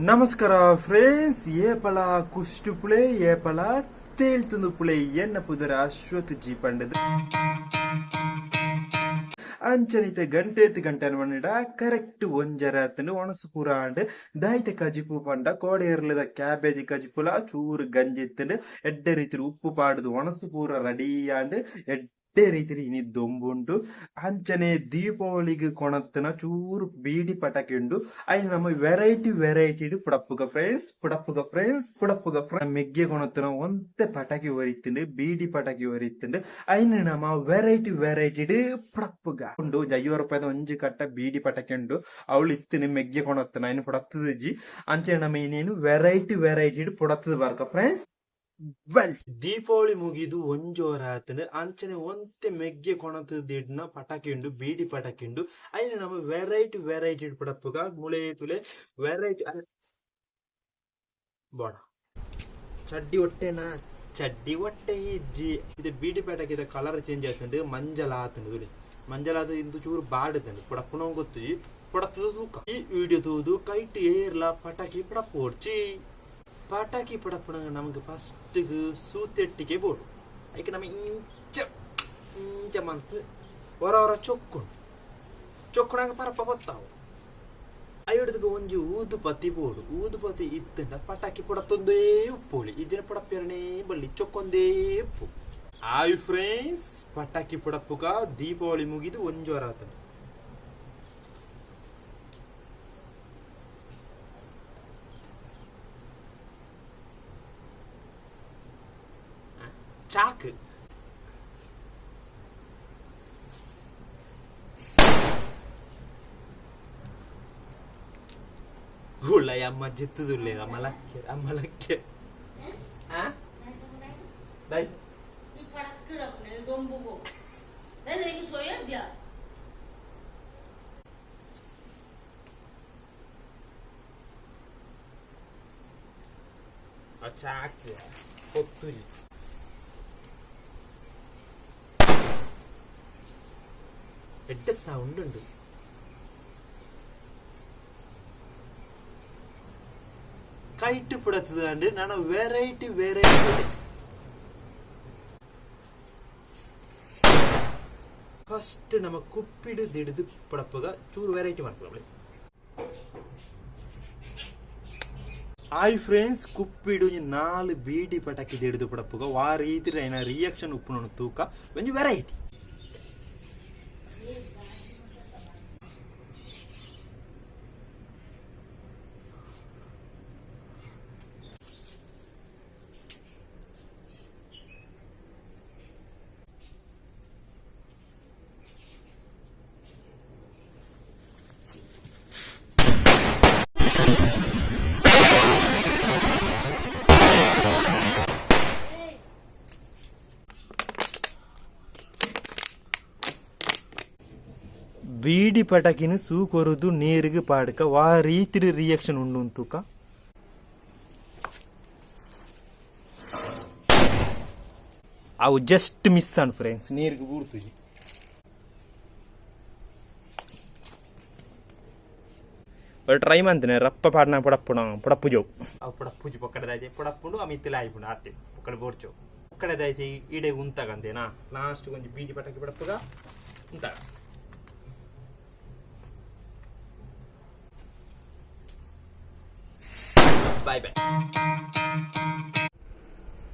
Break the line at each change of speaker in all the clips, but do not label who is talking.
ನಮಸ್ಕಾರ ಫ್ರೆಂಡ್ಸ್, ಏಪಲ ಕುಷ್ಟುಪುಳೆ ಏಪಲ ತೇಳ್ತುಂದು ಪುಳೆ. ಎನ್ನ ಪುದರ ಅಶ್ವಥ್ ಜಿ ಪಂಡದು. ಅಂಚನಿತ ಗಂಟೆ ಗಂಟೆ ಮಣ್ಣಿಡ ಕರೆಕ್ಟ್ ಒಂಜರ ಆತಂಡು. ಒಣಸು ಪೂರ ಆಂಡ್. ದಾಯ್ತ ಕಜಿಪು ಪಂಡ ಕೋಡೆ ಇರ್ಲದ ಕ್ಯಾಬೇಜ್ ಕಜಿಪುಲ ಚೂರು ಗಂಜಿ ಇತ್ತಂಡು. ಎಡ್ಡೆ ರೀತಿ ಉಪ್ಪು ಪಾಡುದು ಒಣಸು ಪೂರ ರೆಡಿ ಆಂಡ್. ಎಡ್ಡೆ ರೀತಿ ಇನಿ ದೊಂಬುಂಡು. ಅಂಚನೆ ದೀಪಾವಳಿಗೆ ಕೊಣತ್ತನ ಚೂರು ಬೀಡಿ ಪಟಾಕಿ ಉಂಡು. ಐನ್ ನಮ್ಮ ವೆರೈಟಿ ವೆರೈಟಿ ಪುಡಪ್ಪುಗ ಫ್ರೆಂಡ್ಸ್, ಪುಡಪ್ಪುಗ ಫ್ರೆಂಡ್ಸ್, ಪುಡಪ್ಪುಗ. ಮೆಗ್ಗೆ ಕೊಣತ್ತನ ಒಂತೆ ಪಟಾಕಿ ಒರಿತ್ತುಂಡು, ಬೀಡಿ ಪಟಾಕಿ ಒರಿತ್ತುಂಡು. ಐನ್ ನಮ್ಮ ವೆರೈಟಿ ವೆರೈಟಿ ಪುಡಪ್ಪುಗ ಉಂಡು. 50 ರೂಪಾಯಿದ ಒಂಜಿ ಕಟ್ಟ ಬೀಡಿ ಪಟಾಕಿ ಉಂಡು. ಅವಳು ಇತ್ತಿನ ಮೆಗ್ಗೆ ಕೊಣತ್ತನ ಐನ್ ಪುಡತ್ತದಿಜಿ. ಅಂಚನೆ ನಮ್ಮ ಇನ್ನೇನು ವೆರೈಟಿ ವೆರೈಟಿ ಪುಡತ್ತದ ಬರ್ಕ ಫ್ರೆಂಡ್ಸ್. ವೆಲ್, ದೀಪಾವಳಿ ಮುಗಿದು ಒಂಜೋರ ಆತನು. ಅಂಚನೆ ಒಂತೆ ಮೆಗ್ಗೆ ಕೊಣತ ದಿಡ್ನ ಪಟಾಕಿ ಉಂಡು, ಬೀಡಿ ಪಟಾಕಿ ಉಂಡು. ಐನ ನಮ್ಮ ವೆರೈಟಿ ವೆರೈಟಿ ಪುಡಪ್ಪುಗ. ಮುಳೆ ತುಲೆ ವೆರೈಟಿ ಬೋಡ. ಚಡ್ಡಿ ಒಟ್ಟೆನಾ? ಚಡ್ಡಿ ಒಟ್ಟೆ ಇಜ್ಜಿ. ಇದು ಬೀಡಿ ಪಟಾಕಿದ ಕಲರ್ ಚೇಂಜ್ ಆತಂಡು, ಮಂಜಲ ಆತಂಡು. ತುಲೆ ಮಂಜಲಾದ ಇಂದು ಚೂರು ಬಾಡುತ್ತಂಡು. ಪುಡಪ್ಪುನ ಗೊತ್ತುಜಿ, ಪುಡತ್ತದ ತೂಕ. ಈ ವಿಡಿಯೋ ತೂದು ಕೈಟ್ ಏರ್ಲ ಪಟಾಕಿ ಪಡಪೋಡ್ಚಿ. ಪಟಾಕಿ ಪಡಪ್ಪುನ ನಮಗೆ ಫಸ್ಟ್ಗೆ ಸೂತೆಟ್ಟಿಗೆ ಬೋಡು. ಐಕೆ ನಮ್ಮ ಇಂಚ ಇಂಚ ಮಂತ್ ಹೊರ ಹೊರ ಚೊಕ್ಕುಂಡು. ಚೊಕ್ಕುಣಾಗ ಪರಪ್ಪ ಬತ್ತಾವು. ಅಯ್ಯಡ್ದಕ್ಕೆ ಒಂಜಿ ಊದುಪತಿ ಬೋಡು. ಊದುಪತಿ ಇತ್ತಂಡ ಪಟಾಕಿ ಪುಡತ್ತೊಂದೇ ಉಪ್ಪೋಳಿ. ಇಜ್ಜಿನ ಪುಡಪ್ಪೇರನೇ ಬಳ್ಳಿ ಚೊಕ್ಕೊಂದೇ ಉಪ್ಪು. ಆಯ್ ಫ್ರೆಂಡ್ಸ್, ಪಟಾಕಿ ಪುಡಪ್ಪುಗ. ದೀಪಾವಳಿ ಮುಗಿದು ಒಂಜೋರ ಆತಂಡು. ಚಾಕ್ ಹುಳ್ಳ ಅಮ್ಮ ಜಿತ್ತದುಳ್ಳೆ ಅಮ್ಮಲಕ್ಕೆ ಅಮ್ಮಲಕ್ಕೆ. ಆ ಬೈ. ಚಾಕ್ ಹೊತ್ತುಜಿ. ಎಡ್ಡೆ ಸೌಂಡ್ ಉಂಡು. ಕೈಟ್ ಪುಡತ್ತದ. ನಾನು ವೆರೈಟಿ ವೆರೈಟಿ ಫಸ್ಟ್ ನಮ್ಮ ಕುಪ್ಪಿಡು ದಿಡಿದು ಪಡಪ್ಪಗ ಚೂರು ವೆರೈಟಿ ಮಾಡ್ಕೊಳ್ಳಿ. ಹಾಯ್ ಫ್ರೆಂಡ್ಸ್, ಕುಪ್ಪಿಡು ಒಂಜಿ ನಾಲ್ ಬೀಡಿ ಪಟಾಕಿ ದಿಡಿದು ಪಡಪ್ಪುಗ. ವಾ ರೀತಿ ಐನ ರಿಯಾಕ್ಷನ್ ಉಪ್ಪುನ ತೂಕ. ಒಂಜಿ ವೆರೈಟಿ. ಬೀಡಿ ಪಟಾಕಿನ ಸೂ ಕೊರುದು ನೀರಿಗೆ ಪಾಡ್ಕ. ವಾ ರೀತಿ ರಿಯಾಕ್ಷನ್ ಉಂಡು ತೂಕ. ಅವು ಜಸ್ಟ್ ಮಿಸ್ ಆನ್ ಫ್ರೆಂಡ್ಸ್, ನೀರಿಗೆ ಬೂರ್ತುಜಿ. Try ಮಂತನೆ ರಪ್ಪ ಪಾಡ್ನ ಪಡಪ್ಪುಣ ಪಡಪ್ಪು Joe. ಅವು ಪಡಪ್ಪುಜಿ. ಪೊಕ್ಕಡೆದಾಯ್ತೆ ಪಡಪ್ಪುಂಡು. ಆ ಮಿತ್ತಿಲ ಆಯ್ಪುಂಡು ಆತೆ ಪೊಕ್ಕಡೆ ಬೋರ್ಚೋ. ಪೊಕ್ಕಡೆದಾಯ್ತೆ ಇಡೆ ಉಂತಾಗಂತೇನಾ. ಲಾಸ್ಟ್ ಒಂಜಿ ಬೀಜಿ ಪಟಾಕಿ ಪಡಪ್ಪುಗ ಉಂತಾಗ. Boy boy.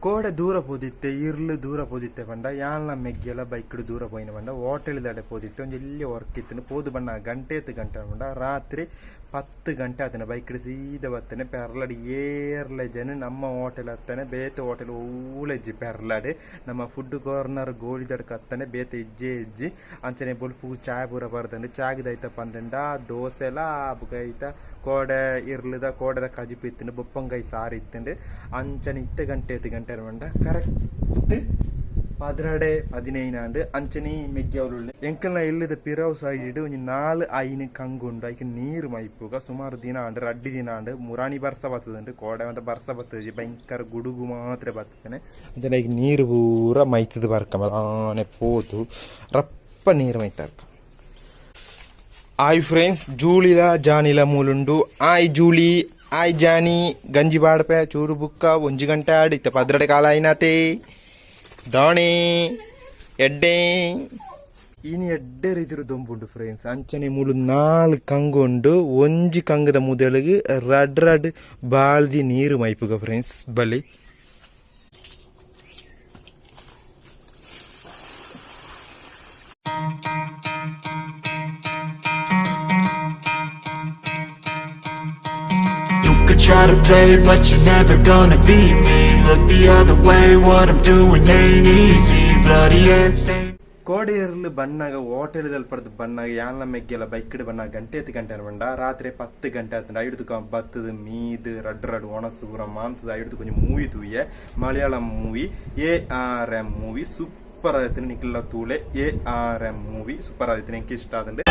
ಕೋಡೆ ದೂರ ಪೋದಿತ್ತೆ, ಇರ್ಲು ದೂರ ಪೋದಿತ್ತೆ ಪಂಡ ಯಾನ್ಲ ಮೆಗ್ಗೆಲ ಬೈಕ್ಡ್ ದೂರ ಪೋಯಿನ ಪಂಡ ಹೋಟೆಲ್ ದಡೆ ಪೋದಿತ್ತೆ. ಒಂಜಿ ಎಲ್ಲಿ ವರ್ಕ್ ಇತ್ತು ಪೋದು ಬಣ್ಣ ಗಂಟೆ ಗಂಟೆ ಪಂಡ ರಾತ್ರಿ 10 ಗಂಟೆ ಆತನ. ಬೈಕ್ಡ್ ಸೀದಾ ಬತ್ತನೆ. ಪೆರ್ಲಡ್ ಏರ್ಲೆ ಜನ ನಮ್ಮ ಹೋಟೆಲ್ ಹತ್ತನೆ. ಬೇತೆ ಹೋಟೆಲ್ ಓಲೆಜ್ಜಿ ಪೆರ್ಲಡ್. ನಮ್ಮ ಫುಡ್ ಕಾರ್ನರ್ ಗೋಳಿದಡ್ಕ ಹತ್ತನೆ, ಬೇತೆ ಇಜ್ಜೆ ಇಜ್ಜಿ. ಅಂಚನೆ ಬೊಲ್ಪುಗು ಚಾಯ್ ಪೂರ ಬರ್ದಂಡು. ಚಾಗಿದೈತ ಪಂಡಂಡ ದೋಸೆಲ ಬುಕ ಐತ ಕೋಡೆ ಇರ್ಲದ ಕೋಡೆದ ಕಜಿಪು ಇತ್ತಂಡು, ಬೊಪ್ಪಂಗಾಯಿ ಸಾರು ಇತ್ತಂಡು. ಅಂಚನೆ ಇತ್ತೆ ಗಂಟೆ ಎತ್ತು ಗಂಟೆ ಪಂಡ ಕರೆಕ್ಟ್ 12:15 ಆಂಡ್. ಅಂಚನೆ ಮೆಗ್ಗಿ ಅವಳು ಎಂಕಲ್ನ ಇಲ್ಲದ ಪಿರವ್ ಸೈಡ್ ಒಂಜಿ ನಾಲ್ ಐನ್ ಕಂಗುಂಡು. ಐಕ್ ನೀರು ಮೈಪುಗ. ಸುಮಾರು ದಿನ ಆಂಡ್, ರಡ್ಡಿ ದಿನ ಆಂಡ್. ಮುರಾಣಿ ಬರ್ಸ ಬತ್ತದಂಡು. ಕೋಡೆ ಮಂತ ಬರ್ಸ ಬತ್ತದ, ಭಯಂಕರ ಗುಡುಗು ಮಾತ್ರ ಬರ್ತದೆ. ಅಂಚನೆ ಐಕ್ ನೀರು ಪೂರ ಮೈತದ ಬರ್ಕ ಆನೆ ಪೋತು ರಪ್ಪ. ಅಲ್ಪ ನೀರು ಮೈತಾರ್ಕ. ಆಯ್ ಫ್ರೆಂಡ್ಸ್, ಜೂಲಿಲ ಜಾನಿಲ ಮೂಲುಂಡು. ಆಯ್ ಜೂಲಿ, ಆಯ್ ಜಾನಿ. ಗಂಜಿ ಬಾಡ್ಪೆ ಚೂರು ಬುಕ್ಕ ಒಂಜಿ ಗಂಟೆ ಆಡ್ ಇತ್ತ ಪದ್ರಡೆ ಕಾಲ ಆಯ್ನಾತೆ ದಾಣೆ ಎಡ್ಡೆ. ಇನಿ ಎಡ್ಡೆ ರೀತಿರು ದೊಂಬುಂಡು ಫ್ರೆಂಡ್ಸ್. ಅಂಚನೆ ಮೂಲು ನಾಲ್ ಕಂಗು ಉಂಡು. ಒಂಜಿ ಕಂಗದ ಮುದೆಲುಗು ರಡ್ ರಡ್ ಬಾಳ್ದಿ ನೀರು ಮೈಪುಗ ಫ್ರೆಂಡ್ಸ್ ಬಲಿ.
You could try to play, but you're never gonna beat me. Look the other way, what I'm doing ain't easy. Bloody and stained.
ಕೋಡೆಯರ್ಲು ಬಣ್ಣಾಗ ಹೋಟೆಲ್ ಪಡ್ದು ಬಣ್ಣಾಗ ಯಾನ್ಲ ಮೆಗ್ಗೆಲ ಬೈಕ್ಡ್ ಬಣ್ಣಾಗ ಗಂಟೆ ಎತ್ತು ಗಂಟೆ ಬಂಡ ರಾತ್ರಿ 10 ಗಂಟೆ ಆತಂಡ. ಐಡ್ದು ಬತ್ತದು ಮೀದು ರಡ್ ರಡ್ ಒಣಸು ಪೂರ ಮಾಂತದ ಐಡ್ದು ಕೊಂಚ ಮೂವಿ ತೂಯೆ. Malayalam movie ARM movie super ಆಯ್ತು. ನಿಕ್ಲ ತೂಲೆ, ಎ.ಆರ್.ಎಂ ಮೂವಿ ಸೂಪರ್ ಆಯ್ತು, ಎಂಕ್ ಇಷ್ಟ ಆತಂಡ್.